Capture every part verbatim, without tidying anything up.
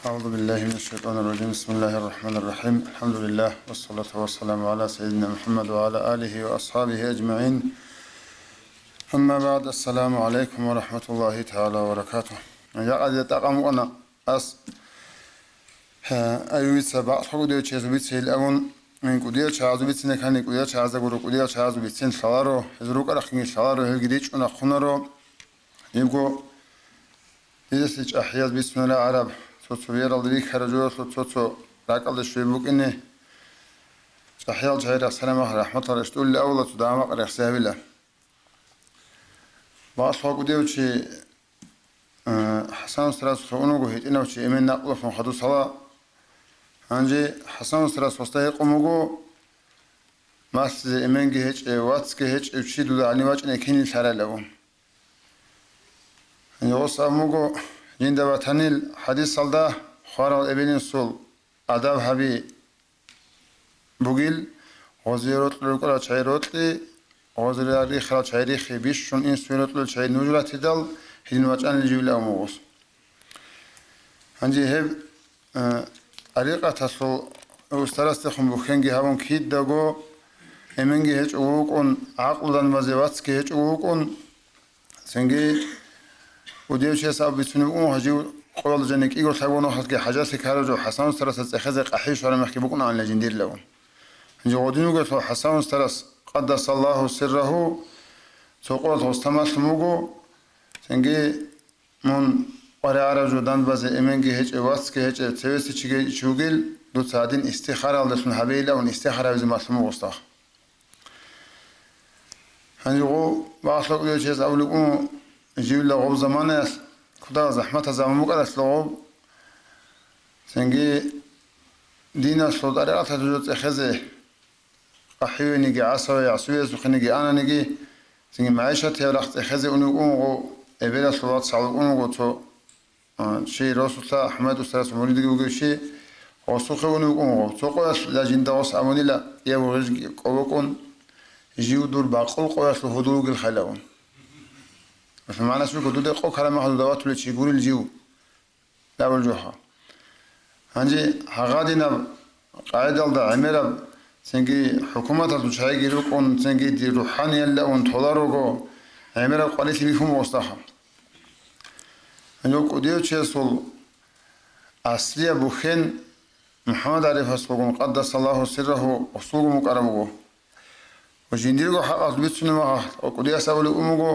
أعوذ بالله من الشيطان الرجيم. بسم الله الرحمن الرحيم. الحمد لله، والصلاة والسلام على سيدنا محمد وعلى آله وأصحابه أجمعين. أما بعد. السلام عليكم ورحمة الله تعالى وبركاته. Я, гьадин, тӀакъ амукъана ас, гьа, аювица бакълъун кӀудияв чиясул бицейилан абун, ин кӀудияв чагӀазул бицина ккани, кӀудияв чагӀазда гуро, кӀудияв чагӀазул бицин лъаларо, гьезул рукӀа-рахъинги лъаларо, гьелги дичӀчӀуна, хъунаро. Гьебго дидаса чӀахӀияз бицунила гӀараб, цо-цо вералда бихьараб жоялъул цо-цо ракӀалде щвей букӀине. ЧӀахӀиял чагӀи рехсараб мехалъ рахӀматал рещтӀулел авала цо дагьа-макъ рехсей гьабила. Бакълъун кӀудияв чи, э, ХӀасан устарасухъе ун вуго гьитӀинав чи эмен накълулъун хадусала. Гьанже ХӀасан устарас гьесда гьикъун буго, малъизе эменги гьечӀев, вацги гьечӀев чи дуда гьанив вачӀине кинин лъарал абун. Гьанже гьес абун буго, жинда батанил хӀадисалда хварал эбел-инсул адаб гьаби бугил, гъозие рокьулел рукӀарал чагӀи рокьи, гъозие рихарал чагӀи рихи, бищун инсуе рокьулел чагӀи нуж ратидал, гьедин вачӀанин жив абун буго гьес. Гьанже гьеб, э, тӀарикъаталъул устарасдехун бухьенги гьабун кидаго эменги гьечӀого вукӀун, гӀакълу данде базе вацги гьечӀого вукӀун, цинги кӀудияв чияс абун бицунеб букӀун, гьанже къоялда жаниб кӀиго лъабго нухалъги хӀажалъи ккараб жо ХӀасан устарасда цӀехезе къахӀи щвараб мехги букӀунаанила жиндирилан. Гьанже гъодин вугелъул ХӀасан устарас, къаддасаллагьу сиррагьу, цо къоялъ гъос тамалъун вуго, цинги мун къваригӀараб жо данде базе эменги гьечӀев, вацги гьечӀев, цевеса чиги гьечӀев чи вугил, дуца гьадин истихаралдалъун гьабейилан абун истихара гьабизе малъун буго гъосда. Гьанже гъов бакълъун кӀудияв чияс абулеб букӀун, живила гъоб заманаялъ, кутакаб захӀматаб заман букӀаралъула гъоб, цинги диналъул тӀарикъаталъул жо цӀехезе къахӀивениги, гӀасаве гӀасуязухъениги ананиги, цинги магӀишатияб рахъ цӀехезе унев вукӀун вуго, эбелалъул вацал вукӀун вуго цо, а, чи, росулъа ХӀумайд устарасул муридги вугев чи, гъосухъе унев вукӀун вуго. Цо къоялъ жинда гъос абунила, я, гъожги кӀов вукӀун, жив дур бакъул къоялъул гьудул вугелха абун. Гьелъул магӀна щиб буго, дуда къо ккараб мехалъ дуда ватулев чи гурила жив. Абул жо гьа. Гьанже гьагъадинаб къагӀидалда гӀемераб, цинги хӀукуматалъул чагӀиги рукӀун, цинги дир рухӀаниялилан абун толарого, гӀемераб къварилъи бихьун буго гъосда гьа. Гьанже кӀудияв чиясул аслияб бухьен МухӀаммад ГӀарифасулгун, къаддасаллагьу сиррагьу, гъосулгун букӀараб буго. Ва жиндирго хӀакъалъулъ бицунеб мехалъ, кӀудияс абулеб букӀун буго,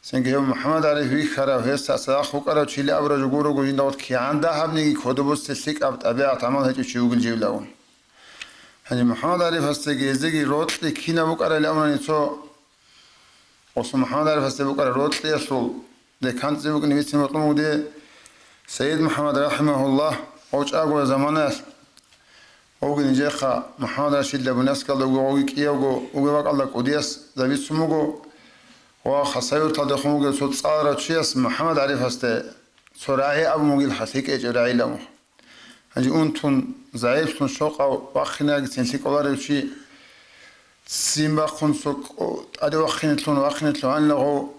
цинги гьев МухӀаммад ГӀариф вихьарав, гьесда цадахъ вукӀарав чилан абураб жо гурого жинда гъос кигӀан дагьабниги кодобе боцеб лъикӀаб тӀабигӀат-гӀамал гьечӀев чи вугила жив абун. Гьанже МухӀаммад ГӀарифасдаги гьездеги рокьи кинаб букӀарабилан абунани, цо гъосул МухӀаммад ГӀарифасда букӀараб рокьиялъул декан цӀи букӀине бицин бокьун буго дие, Сайид МухӀаммад рахӀимагьуллагь, гъов чӀагояб заманаялъ, гъовги нижехъа МухӀаммад Рашидилан Буйнакскалда вугев, гъовги кӀиявго вугев бакӀалда кӀудияс забицун буго ва Хасавюрталдехун вугев цо цӀаларав чияс МухӀаммад ГӀарифасде цо рагӀи абун бугилха, лъикӀ гьечӀеб рагӀилан. Гьанже унтун, загӀиплъун, щокъав вахъинегицин лъикӀ кӀоларев чи, ццин бахъун цо кӀо-, тӀаде вахъинелъун, вахъинелъун гьанила гъов,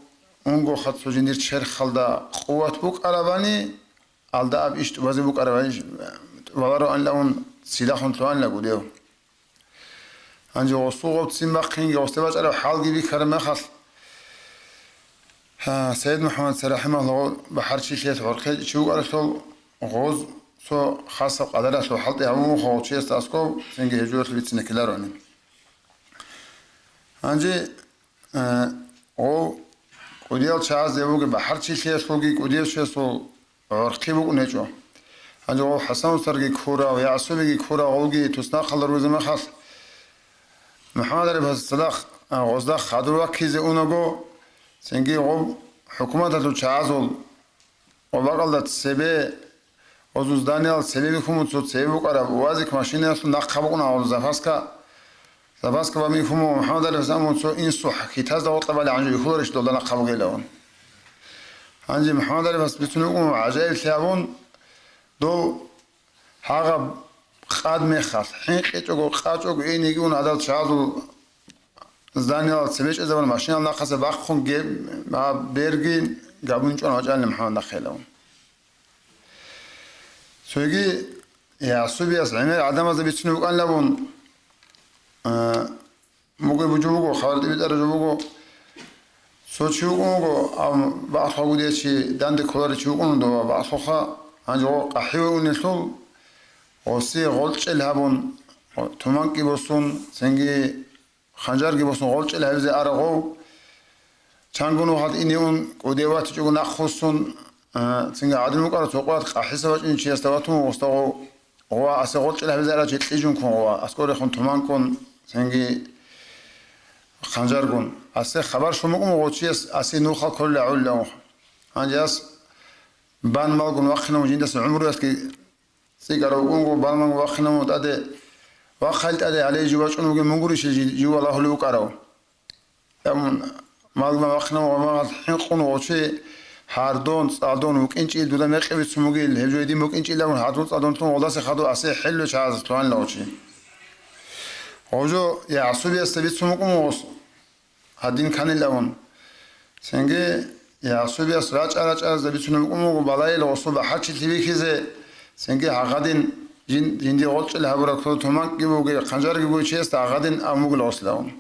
унгоха цо жиндир черхалда къуват букӀарабани, алда аб иш тӀубазе букӀарабани, валароанила ун ццидахун лъугьанила гудев. Гьанже гъосул гъоб ццин бахъинги гъосде бачӀараб хӀалги бихьараб мехалъ, гьа, Сайид МухӀаммад рахӀимагьуллагь бахӀарчилъиялъ гӀорхъе чи вукӀаралъул гъоз цо хасаб къадаралъул хӀалтӀи гьабун вуго гъов чиясда аскӀов, цинги гьев жоялъул бицине ккеларони. Гьанже, э, гъов кӀудиял чагӀазде вугеб бахӀарчилъиялъулги кӀудияв чиясул гӀорхъи букӀун гьечӀо. Гьанже гъов ХӀасан устарги ккурав, ЯгӀсубиги ккурав, гъовги туснахъалда ругезаб мехалъ, МухӀаммад ГӀарифасда цадахъ, а, гъозда хадур ваккизе унаго, цинги гъов хӀукуматалъул чагӀазул ва бакӀалда цебе, гъозул зданиялда цебе бихьун буго цо цебе букӀараб УАЗик машинаялъул нахъа букӀуна гъозул запаска. Запаска бан бихьун буго МухӀаммад ГӀарифас абун буго цо инсул хӀа-, хьитазда гъоркьа балагьанчӀо бихьуларищ долда нахъа бугилан. Гьанже МухӀаммад ГӀарифас бицун букӀун гӀажаиблъи абун, дов гьагъаб къад мехалъ, хӀинкъичӀого, къачӀого инеги ун гьадал чагӀазул зданиялда цебе чӀезабун машинал нахъаса бахъун ге-, а, берги габун чӀун вачӀанила МухӀаммад нахъе абун. Цоги ЯгӀсубияс гӀемер гӀадамазда бицунеб букӀанилан абун, а, мугеб жо буго, хабар тӀибитӀараб жо буго. Цо чи вукӀун вуго, ам, бакълъун вугев чи, данде кколарев чи вукӀун вуго, бакълъуха, гьанже гъо къахӀиве унелъул, гъосие гъоркьчӀел гьабун, туманкӀги босун, цинги ханжарги босун гъоркьчӀел гьабизе арагъов, чанго нухалъ ине ун, кӀудияв ватичӀого нахъ вуссун, а, цинги гӀадин вукӀарав цо къоялъ къахӀиса вачӀинев чиясда ватун вугъусда гъов, гъова асе гъоркьчӀел гьабизе арав чи кьижун ккун гъова, аскӀорехун туманкӀун, цинги ханжаргун. Асе хабар щун букӀун гъов чияс асе нухал кколила гӀолила унха. Гьанже ас бан малгун вахъинав жиндаса гӀумруялъги цӀикӀкӀарав вукӀунго, балман вахъинав тӀаде, вахъайил тӀаде гьале жив вачӀун вугев мун гурищ жи-, жив валагьулев вукӀарав? Амма малман вахъинав ва магъал хӀинкъун гъочи гьардон, цӀадон вукӀинчӀил дуда мекъи бицун бугил, гьеб жо гьедин букӀинчӀилан гьардун, цӀадун тун гъолдасе хадув асе хӀеллу чагӀаз лъугьанила гъочи. Гъожо ЯгӀсубиясда бицун букӀун гъос. Гьадин кканилавун. Цинги ЯгӀсубияс рачӀа-рачӀаразда бицунеб букӀун буго балайил гъосул бахӀарчилъи бихьизе, цинги гьагъадин жин-, жинди гъоркьел гьабураб ккола туманкӀги бугей, хъанжарги бугей чиясда гьагъадин абун бугел гъосилавун.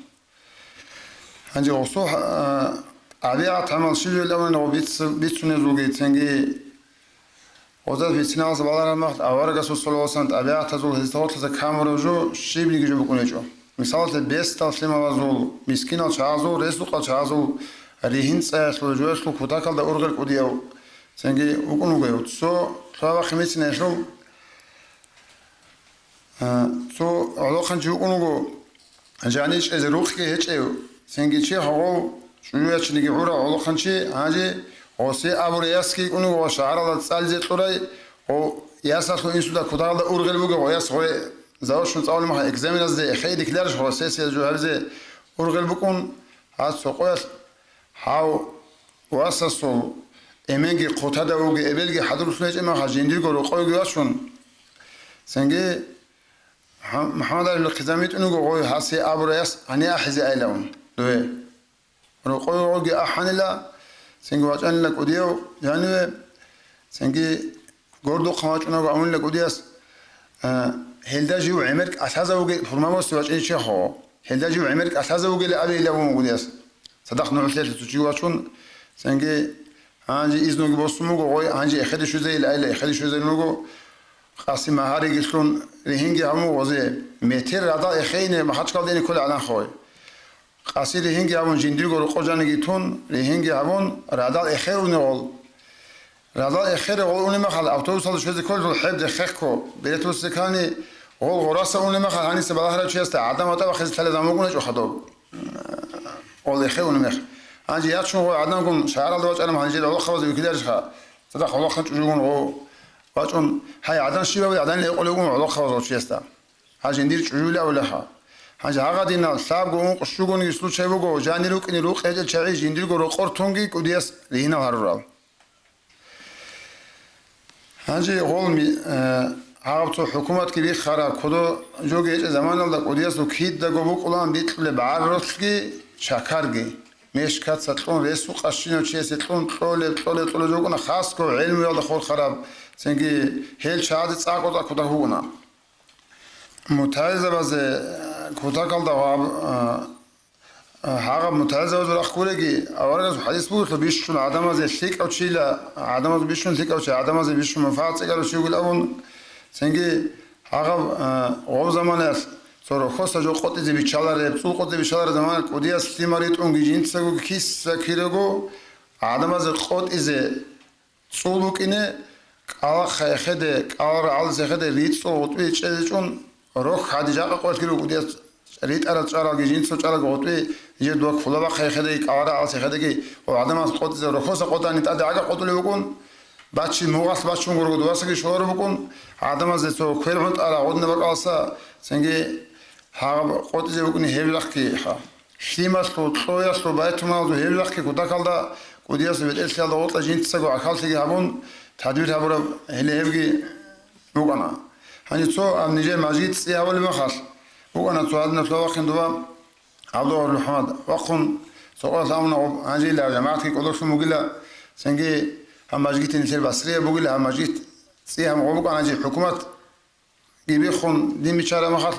Гьанже гъосул, а, тӀабигӀат гӀамал щиб жойилавун гъо биц-, бицунезулги, цинги Гъоза бицинавазда балараб мехалъ аварагасул саллаллагьу гӀалайгьи ва саллам тӀабигӀатазул гьезда гъорлъа камураб жо щибниги жо букӀунечӀо. Мисалалъе, бесдал лъималазул, мискинал чагӀазул, рес-рукъал чагӀазул, ригьин цӀаялъул, жоялъул кутакалда ургъел кӀудияв цинги вукӀун вугев. Цо лъугьа-бахъин бицинелъул, а, цо гӀолохъанчи вукӀун вуго, Жанив чӀезе рукъги гьечӀев, цинги чи гьагъов чӀужу ячиниги гӀурав гӀолохъанчи, гьанже гъосе абурай ясги йикӀун вуго ва шагьаралда цӀализе кьурай, гъов ясалъул инсуда кутакалда ургъел бугеб, гъов яс гъой заочно цӀалулеб мехалъ экзаменазде эхейдихьиларищ, гъов сессия жо гьабизе ургъел букӀун, гьас цо къоялъ гьав васасул эменги хъутада вугев эбелги хӀадурлъун гьечӀеб мехалъ жиндирго рокъовеги вачун, цинги МухӀаммад-, МухӀаммадалил хъизан витӀун вуго гъой гьасе абурай яс гьанив ахӀизе айилавун дуе. Рокъове гъойги ахӀанила, цинги вачӀанила кӀудияв жаниве, цинги гордухъан вачӀунаго абунила кӀудияс, а, гьелда жив гӀемер кӀалъазавуге пурмамосе вачӀинчи хо, гьелда жив гӀемер кӀалъазавугела абейилавун кӀудияс. Цадахъ нугӀлъелъа цо чи вачун, цинги гьанже изноги босун буго гъой, гьанже эхеде щвезейил айила, эхеде щвезейил руго, къаси магьариги лъун, ригьинги гьабун буго гъозе. Метер радал эхейине Махачкалдене кколел гӀадан хой. Къаси ригьинги гьабун, жиндирго рокъо жаниги тун, ригьинги гьабун, радал эхеруни гъол. Радал эхере гъол унеб мехалъ, автобусалда щвезе кколел гьеб дехехъо, беретусе ккани, гъол гъораса унеб мехалъ, гьаниса балагьарав чиясда гӀадан ватӀа бахъизе лъалеб заман букӀунечӀо хадуб. Гъол эхе унеб мех. Гьанже ячун гъой гӀадангун шагьаралда вачӀараб гьанже гӀолохъабазе вихьиларищха? Цадахъ гӀолохъан чӀужугун гъо вачӀун, гьай, гӀадан щиб абули, гӀаданил гӀекъолевгун гӀолохъабаз гъов чиясда. Гьай, жиндир чӀужуйилавулеха. Гьанже гьагъадинал лъабго ункъ щугониги случай буго, жанир рукӀине рукъ гьечӀел чагӀи жиндирго рокъор тунги кӀудияс ригьинал гьарурал. Гьанже гъол ми-, э, гьаб цо хӀукуматги биххараб, кодо жоги гьечӀеб заманалда кӀудиясул кидаго букӀулаан бикьулеб гӀаррулъги чакарги, мешкаца кьун ресу къащинав чиясе кьун кьолеб, кьолеб, кьолеб жо букӀуна, хасго гӀелмуялда хурхараб, цинги гьел чагӀазе цӀакъ-цӀакъ кутак букӀуна. МутагӀилзабазе, э, кутакалда гьаб, э, Гьагъаб мутагӀилзабазул рахъ гуреги, аварагасул хӀадис бугелъул бищун гӀадамазе лъикӀав чила, гӀадамаз бищун лъикӀав чи, гӀадамазе бищун манфагӀат цӀикӀкӀарав чи вугил абун, цинги гьагъаб, а, гъов заманаялъ цо рохьоса жо къотӀизе биччалареб, цӀул къотӀизе биччалареб заманаялъ кӀудияс лъимал ритӀунги жинцаго киса ккираго гӀадамазе къотӀизе ЦӀул букӀине, кӀалахъа эхеде, кӀалал рагӀалас эхеде рицӀцӀул гъутӀби чӀезе чӀун, рохь гьади жакъа къоялъги руго, кӀудияс ритӀарал чӀаралги, жинцал чӀаралги гъутӀби, нижер дова ккола бахъа эхедеги, кӀалал рагӀалас эхедеги, ва гӀадамаз къотӀизе рохьоса къотӀани тӀаде гӀага къотӀулеб букӀун, бачи мугъалъ бачун гурого, дувасаги щолареб букӀун, гӀадамазде цо квер гӀунтӀара гъодинаб бакӀалса, цинги гьагъаб къотӀизе букӀине гьеб рахъги гьа. Лъималъул, кьоялъул байтумалазул гьеб рахъги кутакалда кӀудиясул бетӀерлъиялда гъоркьа жинцаго гӀахьаллъиги гьабун, тадбир гьабураб гьеле гьебги букӀана. Гьанже цо аб нижер мажгит цӀи гьабулеб мехалъ, букӀана цо гьадинаб лъабахъин дова, ГӀабдуллагь МухӀаммад, вахъун, цо къоялъ абуна гъоб гьанжейила жамагӀатги кӀодолъун бугила, цинги гьаб мажгитин нилъер Басрияб бугила, гьаб мажгит цӀи гьабун гъо букӀана, гьанже хӀукумат гибихун дин бичара махал,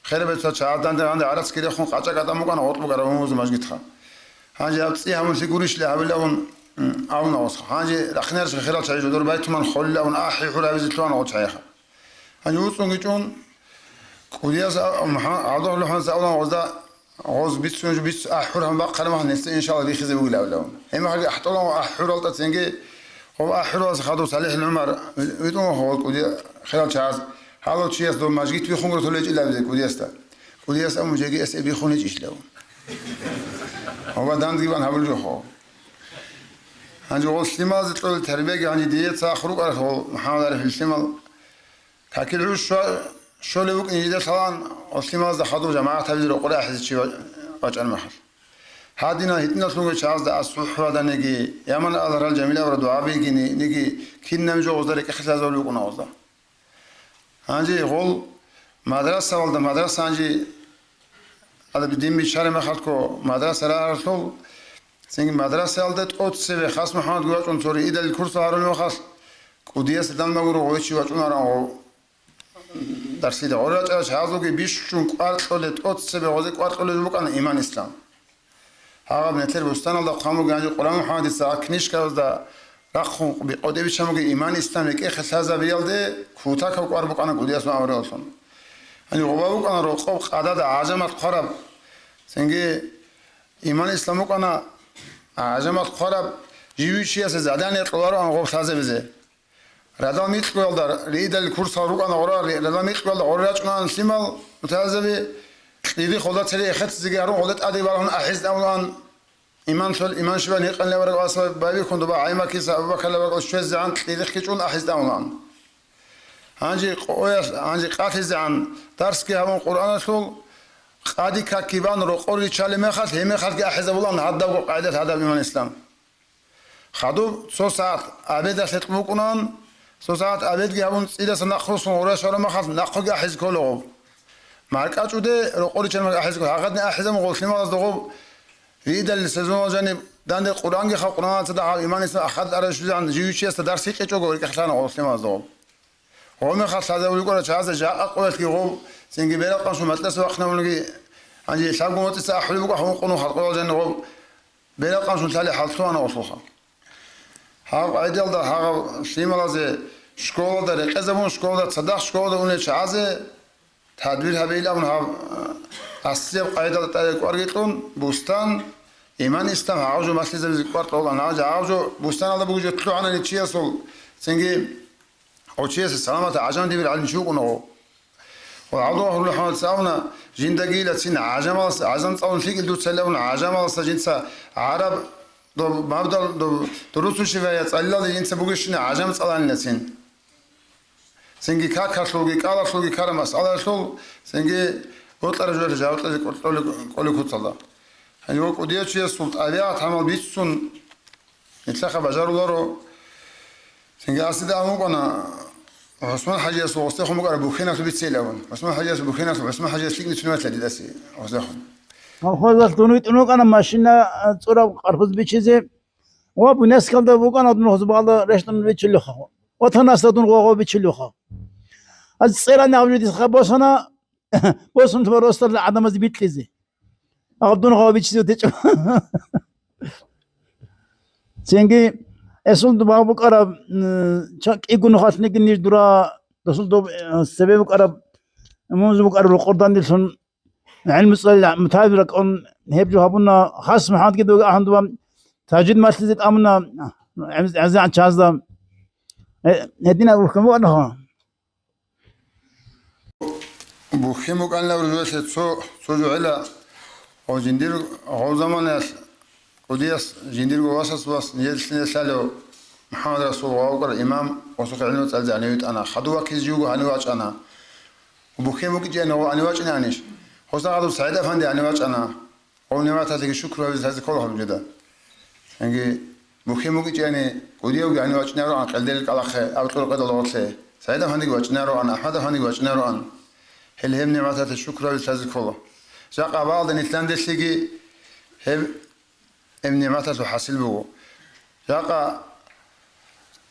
хераб бетал чагӀазда данде гӀарацги рехун, къачӀа кӀатӀан букӀана гъоркь бугара умумузул мажгитха. Гьанже гьаб цӀи гьабун лъи гурищ ле гьабилавун, м, абуна гъосха. Гьанже рахъинарищ херал чагӀи жодор байтуман холилавун ахӀи хӀур гьабизе лъугьана гъо чагӀиха. Гьанже уцӀцӀунги чӀун, кӀудияс а-, МухӀа-, ГӀабдуллахӀ МухӀаммад Саулан гъозда, гъоз бицун жо биц ахӀур гьабун бахъараб махал, нилъеца, иншалла, бихизе бугилан абилавун. Гьеб мехалги ахӀтӀолан ахӀуралда цинги гъоб ахӀуралъа хадув СалихӀил ГӀумар ви-, витӀун вахъа гъол кӀудиял хирал чагӀаз, гьалав чияс дов мажгит бихун гуро толечӀилабизе кӀудиясда. КӀудияс абун жеги эс бихун гьечӀищилавун. Гьоба дандги бан гьабулеб жо хо. Гьанже гъол лъималазе кьолел тарбияги гьанже дие цахъ рукӀарал гъол МухӀаммад ГӀарифил лъимал. Какил гӀуж щва-, щолев вукӀин жидер лъалаан, гъол лъималазда хадув жамагӀат гьабизе рокъоре ахӀизе чи ва-, вачӀараб мехалъ. Гьадинал гьитӀиналъунго чагӀазда ас-сухӀбаданиги, яман аларал Жамилабра дугӀа бигиниги, кинаб жо гъозда рекӀехъе лъазабулеб букӀуна гъозда. Гьанже гъол мадрасавалда, мадраса гьанже гьадаб дин биччараб мехалъго мадраса рагӀаралъул, цинги мадрасаялда тӀоцебе Хас МухӀаммадги вачӀун цо риидалил курсал гьарулеб мехалъ, кӀудиясда данде гуро гъой чи вачӀунаран гъо дарсида. Гъорача чагӀазулги бищун кӀвар кьолеб, тӀоцебе гъозе кӀвар кьолеб букӀана иман-ислам. Гьагъаб нилъер бустаналда хъван бугеб гьанже Къуран МухӀаммадица гьаб книжкабазда рахъун къотӀи биччан бугеб иман-ислам рекӀехъе лъазабиялде кутакаб кӀвар букӀана кӀудияс ва аварагасулъун. Гьанже гъоба букӀана рокъоб къадада гӀажамалъ хъвараб. Цинги иман-ислам букӀана гӀажамалъ хъвараб, живий чиясе задание кьолароан гъоб лъазабизе. Радал микьгоялда риидал курсал рукӀана гъора, ри-, радал микьгоялда гъора рачӀунаан лъимал мутагӀилзаби, кьири холда цере эхетзеги гьарун, холда тӀаде балагьун ахӀизе тӀамулаан, иман лъол, иман щибан гьикъан левараг асаб байбихьун дуба гӀаймакиса Абу-Бакар левараг щвезегӀан кьирихъги чӀун ахӀизе тӀамулаан. Гьанже къоялъ, гьанже къалъизегӀан дарсги гьабун Къуръаналъул, къади какги бан рокъор ричалеб мехалъ, гьеб мехалъги ахӀизабулаан гьадабго къагӀидалъ гьадаб иман-ислам. Хадуб цо сагӀат обедалъ гьекъ букӀунан, цо сагӀат обедги гьабун, цӀидасан нахъ руссун гъура щвараб махалъ, нахъеги ахӀизе ккола гъоб. МаркӀачӀуде рокъор ричараб мехалъ ахӀизе ккола. Гьагъадин ахӀизабун гъолъималазда гъоб, риидал сезонал жаниб данде Къуръанги хал, Къуръаналъ цадахъ гьаб иман-ислам ахад араб щвезегӀан живий чиясда дарс гьикъичӀого рекӀехъе лъана гъолъималазда гъоб. Гъоб мехалъ лъазабулеб букӀарал чагӀазда жакъа къоялъги гъоб, цинги бералкъанлъун матлъаса вахъинабулги, гьанже лъабго моцӀица ахӀулеб букӀа гьун къунун халкъоялда жаниб гъоб. Бералкъанлъун лъалеб хӀал лъугьана гъолъулха. Гьаб къайдалда гьагъаб лъималазе школалда рекъезабун, школалда цадахъ школалда унел чагӀазе тадбир гьабейилан абун гьаб, аслияб къайдалда тӀаде кӀварги кьун, бустан, иман-ислам гьагъаб жо малъизабизе кӀвар кьолан, гьагъаб жо бустаналда бугеб жо лъугӀана нечиясул, цинги гъочиясе саламатаб гӀажамдибил гӀалим чи вукӀуна гъо. Ва гӀабдуллагь рахӀматуллагь абуна, жиндагила цин гӀажамалас, гӀажам цӀалун лъикӀил дуца лъалеб абуна, гӀажамаласа жинца гӀараб доб-, мабдал доб-, дурусущий вая цӀалилалде жинца бугищина гӀажам цӀаланила цин. Цинги какалъулги, кӀалалъулги ккараб масъалаялъул, цинги бокьараб жоялъе жаваб кьезе кӀолеб, кӀолеб куцалда. Гьанив кӀудияв чиясул тӀабигӀат гӀамал бицун, нилъеха бажаруларо. Цинги асида абун букӀана, ГӀусман хӀажиясул гъосдехун букӀараб бухьеналъул бицейилан абун. ГӀусман хӀажиясул бухьеналъул, ГӀусман хӀажияс лъикӀни цунватила дидаса гъосдехун. Колхозалъ дун витӀун вукӀана машина, а, цӀураб къаркъуз бичизе. Ва бунескалда букӀана дун гъоз багьалда рещтӀун бичулевха. Ватанасда дун гъо-, гъо бичулевха. Аз цӀерани гьаб жо дисха босана, босун туба росдал гӀадамаз бикьизе. Абдун гъо бичизе течӀо. Цинги эсул дуба букӀараб, м, ча-, кӀиго нухалъниги ниж дура, досул доб-, э, цебе букӀараб, мунз букӀараб рокъордандилъун ГӀилму цӀалил мутагӀил ракӀун гьеб жо гьабуна, хас МухӀаммадги дов ахӀун дова, тажид малъизе тӀамуна, гӀемз-, гӀезегӀан чазда. Э, гьединаб бухьун букӀанаха. Бухьун букӀанила рузулъе цо, цо жо гӀела, гъо жиндир гъов заманаялъ кӀудияс жиндирго васас вас нилъеда лъалев МухӀаммад Расул вавкъар имам, гъосухъе гӀилму цӀализе гьанив витӀана. Хадув вакизе живго гьанив вачӀана. Бухьен букӀинчӀани гъов гьанив вачӀинанищ? Гъосда гьадур СагӀид-афанди гьанив вачӀана. Гъов нигӀматалъеги шукру гьабизе лъазе ккола гьаб жида. Цинги бухьен букӀинчӀани кӀудиявги гьанив вачӀинароан къелдел кӀалахъе, аб кьуркъедал гъорлъе. СагӀид-афандиги вачӀинароан, АхӀмад-афандиги вачӀинароан. Гьел гьеб нигӀматалъе шукру гьабизе лъазе ккола. Жакъа абаалда нилъ данделъиги гьеб Гьеб нигӀматалъул хӀасил буго. Жакъа,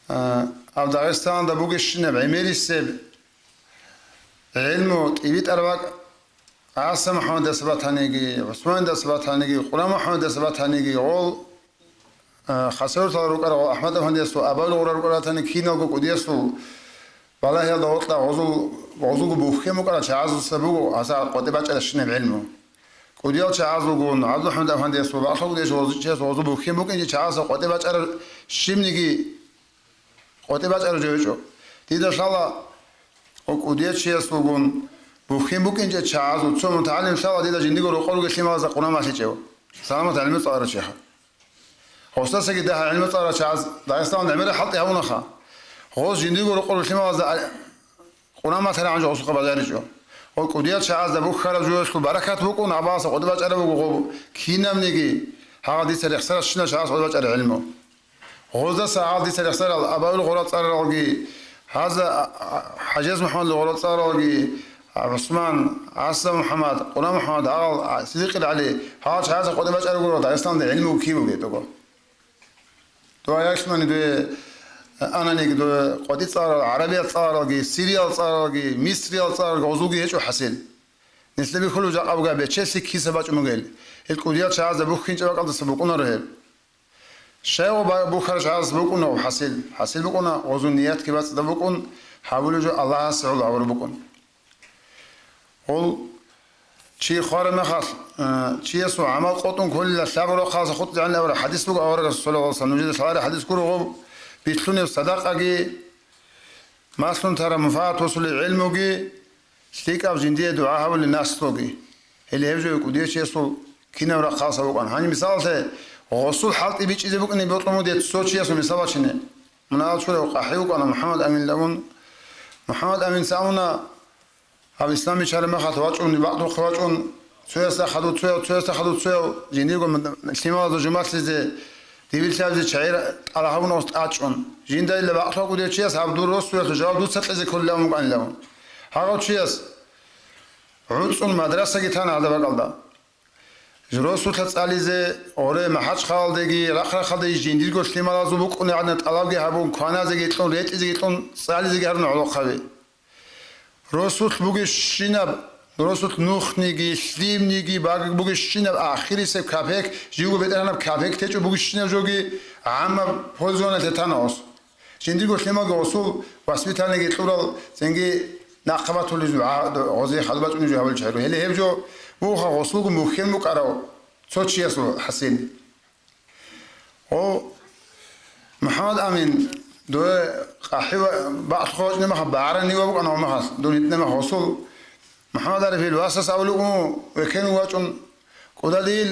а, Гьаб Дагъистанда бугещинаб гӀемерисеб гӀилму тӀибитӀараб бакӀ ГӀаса МухӀаммадас батаниги, ГӀусмандас батаниги, Къура МухӀаммадас батаниги, гъол, а, Хасавюрталда рукӀарал АхӀмад-афандиясул, Абуялгъура рукӀарал батани киналго кӀудиясул балагьиялда гъоркьа гъозул, гъозулго бухьен букӀарал чагӀазулса буго гьаса къватӀибе бачӀарабщинаб гӀилму. КӀудиял чагӀазулгун, ГӀабдулхӀамид-афандиясул, бакълъун кӀудиясул гъозичиясул гъозул бухьен букӀинчӀеб чагӀазда къватӀибе бачӀарабщибниги, къватӀибе бачӀараб жо гьечӀо. Дида лъала, ва кӀудияв чиясулгун бухьен букӀинчӀеб чагӀазул цо мутагӀалим лъала дида жиндиго рокъор ругел лъималазда Къуран малъичӀев, саламат гӀилму цӀаларав чиха. Гъосдасаги дагьа гӀилму цӀаларал чагӀаз Дагъистаналда гӀемерал хӀалтӀи гьабунаха. Гъос жиндиго рокъор ругел лъималазда а-, Къуран малъарагӀан жо гъосухъе бажаричӀо. Ва кӀудиял чагӀазда бухьараб жоялъул баракат букӀун, гьаб гьаса къватӀибе бачӀараб буго гъоб кинабниги, гьагъа дица рехсарабщинал чагӀаз къватӀибе бачӀараб гӀилму. Гъоздаса гьал дица рехсарал Абуялгъура цӀараралги, гьаза, а, а, ХӀажияз МухӀаммадил гъура цӀараралги, а, ГӀусман, ГӀаса МухӀаммад, Къура МухӀаммад, гьал, а, Сидикъил ГӀали, гьал чагӀазда къватӀибе бачӀараб гуро Дагъистаналда гӀилму кив бугеб дого. Дуе яшмани дуе, а, ананиги дуе къватӀи цӀарарал, гӀарабиял цӀараралги, сириял цӀараралги, мисриял цӀараралги гъозулги гьечӀо хӀасил. Нилъеда бихьулеб жакъа буго гьаб бечелъи киса бачӀун бугел. Гьел кӀудиял чагӀазда бухьинчӀеб бакӀалдаса букӀунаро гьеб. Щайгъу ба-, бухьарал чагӀаз букӀуна гьаб хӀасил. ХӀасил букӀуна, гъозул ниятги бацӀцӀадаб букӀун, гьабулеб жо Аллагьасе гӀоло гьабураб букӀун. Гъол чи хвараб мехалъ, э, чиясул гӀамал къотӀун кколила лъабго рахъалдаса хутӀизегӀан абураб хӀадис буго аварагасул, саллаллагьу гӀалайгьи ва саллам, нужеда лъалареб хӀадис гуро гъоб, бихьунеб садакъаги, малъун тараб мунфагӀат босулеб гӀилмуги, лъикӀаб жиндие дугӀа гьабулел наслуги. Гьеле гьеб жо кӀудияв чиясул кинаб рахъалдаса букӀана. Гьаниб мисалалъе, гъосул хӀалтӀи бичӀчӀизе букӀине бокьун буго дир цо чиясул мисал бачине. Мунагьал чурав къахӀи вукӀана МухӀаммад Амин лагун. МухӀаммад Амин цӀалуна гьаб ислам биччараб мехалъ вачӀун, бакълухъе вачӀун, цоясда хадув цояв, цоясда хадув цояв, жиндирго лъималазул жумалъизе, дибирлъабизе чагӀи тӀалаб гьабуна гъос тӀачӀун. Жинда илла бакълъун вугев чияс гьаб дур росулъе жаваб дуца кьезе кколилан вукӀанилан. Гьагъав чияс гӀуцӀун мадрасаги тана гьадаб бакӀалда. Росулъа цӀализе, гъоре МахӀачхъалалдеги, рахъ-рахъалдеги жиндирго лъималазул букӀунеб гӀадин тӀалабги гьабун, кваназеги кьун, ретӀизеги кьун, цӀализеги гьаруна гӀолохъаби. Росулъ бугебщинаб, росулъ нухниги, лъимниги, багаг бугебщинаб ахирисеб капек, живго бетӀергьанаб капек течӀо бугебщинаб жоги гӀаммаб пользованиялъе тана гъос. Жиндирго лъималги гъосул воспитаниеги кьурал, цинги нахъа батулел гӀа-, гъозе хадуб бачӀунеб жо гьабулел чагӀи. Гьеле гьеб жо бугоха гъосулго мухьен букӀарав цо чиясул хӀасил. О, МухӀаммад Амин, дуе къахӀи ва бакълъухъе вачӀунеб мехалъ, багӀарани ва букӀана гьав мехалъ, дун гьитӀинаб мехалъ гъосул. МухӀаммад Арифил васас абулеб векенлъун вачӀун, кӀудалил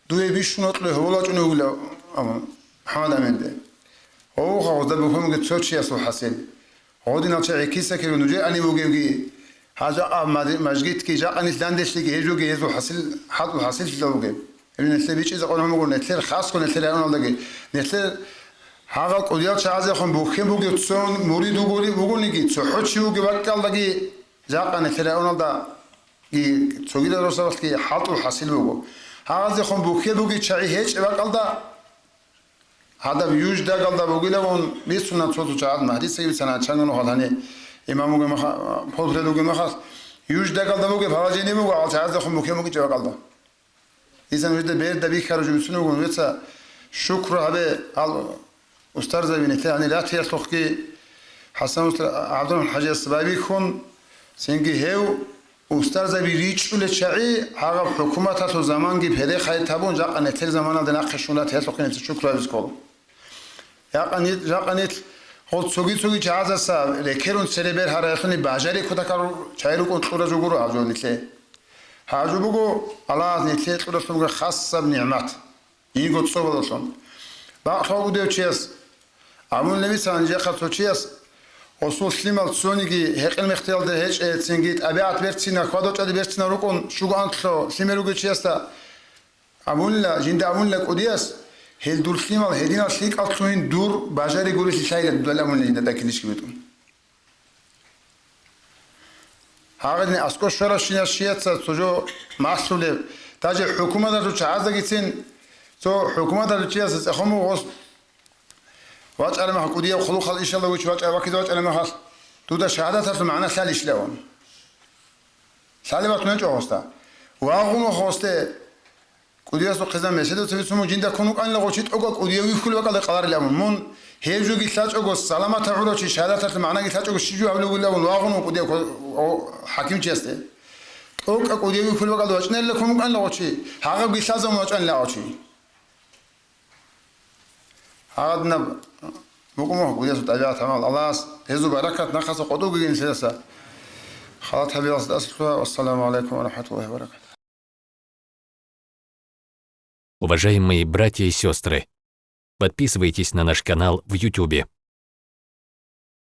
дуе бищун вокьулев гьавул вачӀунев вугилан абун МухӀаммад Аминде. Гьавуха гъозда бухьун бугеб цо чиясул хӀасил. Гъодинал чагӀи киса-киро нужее ани бугевги, гьаза а мад-, мажгитги, жакъа нилъ данделъиги гьезуги гьезул хӀасил, хӀалтӀул хӀасиллъидал бугеб. Гьеб нилъер бичӀчӀизе къван гьумугур, нилъер хасго нилъер районалдаги, нилъер гьагъал кӀудиял чагӀазехун бухьен бугев цо мурид вугури-, вугониги, цохӀо чи вугев бакӀалдаги, жакъа нилъер районалдаги цогидал росабалъги хӀалтӀул хӀасил буго. Гьагъазехун бухьен бугев чагӀи гьечӀеб бакӀалда, гьадаб Юждагалда бугилавун бицуна цо-цо чагӀаз, магьрисаги бицана, чанга нухалъ гьаниб имам вугеб меха-, пулхъе вугеб мехалъ, Юждагалда бугеб положение буго, гьал чагӀаздехун бухьен букӀинчӀеб бакӀалда. Дица нужеда берда бихьараб жо бицунеб буго, нужеца шукру гьабе, гьал устарзаби нилъер гьанир ратиялъухъги, ХӀасан устар-, ГӀабдурахӀман ХӀажияс байбихьун, цинги гьев устарзаби ричӀчӀулел чагӀи, гьагъаб хӀукуматалъул заманги перехайит гьабун, жакъа нилъер заманалда нахъе щун ратиялъухъе нилъер шукру гьабизе ккола. Жакъа нилъ, жакъа нилъ гъол цоги-цоги чагӀазаса рекерун цере бергьараб гьелъуни бажари кутакал чагӀи рукӀун кьураб жо гуро гьаб жо нилъее. Гьаб жо буго Аллагьас нилъее кьуралъун буго хасаб нигӀмат. Жиндирго цӀобалдалъун. Бакълъун вугев чияс абун лебицан, нижехъа цо чияс гъосул лъимал цониги гьекъел-мехтиялда гьечӀецинги, тӀабигӀат берцина, хьвадо-чӀвади берцина рукӀун, щуго анкьлъо лъимер ругев чиясда абунила, жинда абунила кӀудияс, гьел дур лъимал гьединал лъикӀал лъугьин дур бажари гурелъи лъайила дуда абунила жинда даккилищги бетӀун. Гьагъадин аскӀор щварабщинаб чияца цо жо малъулеб, даже хӀукуматалъул чагӀаздагицин цо хӀукуматалъул чиясда цӀехун буго гъос, ВачӀараб мехалъ кӀудияб хъулухъал ишалда вуч вачӀа-, вакизе вачӀараб мехалъ, дуда шагьадаталъул магӀна лъалищ лъавун. Лъалеб батун гьечӀо гъосда. Вагъун ва гъосде кӀудиясухъе заман беседа цебе цун мун жинда ккун вукӀанила гъо чи тӀокӀа кӀудияв вихьулев вакӀалда къаларилавун. Мун гьев жоги лъачӀого, саламатав гӀурав чи, шагьадаталъул магӀнаги лъачӀого щиб жо гьабулев вугилавун вагъун ва кӀудияв ко-, о, хӀакимчиясде. ТӀокӀа кӀудияв вихьулев вакӀалда вачӀнарила ккун вукӀанила гъо чи, гьагъабги лъазавун вачӀанила гъо чи. Гьагъадинаб мукӀумухъ кӀудиясул тӀабигӀат гьабал Аллагьас гьезул баракат нахъаса къотӀугейин нилъеца. Халат гьабиялъ дасулъа. Вассаламу гӀалайкум ва рахӀматуллагьи ва баракатугь. Уважаемые братья и сестры, подписывайтесь на наш канал в Ютубе.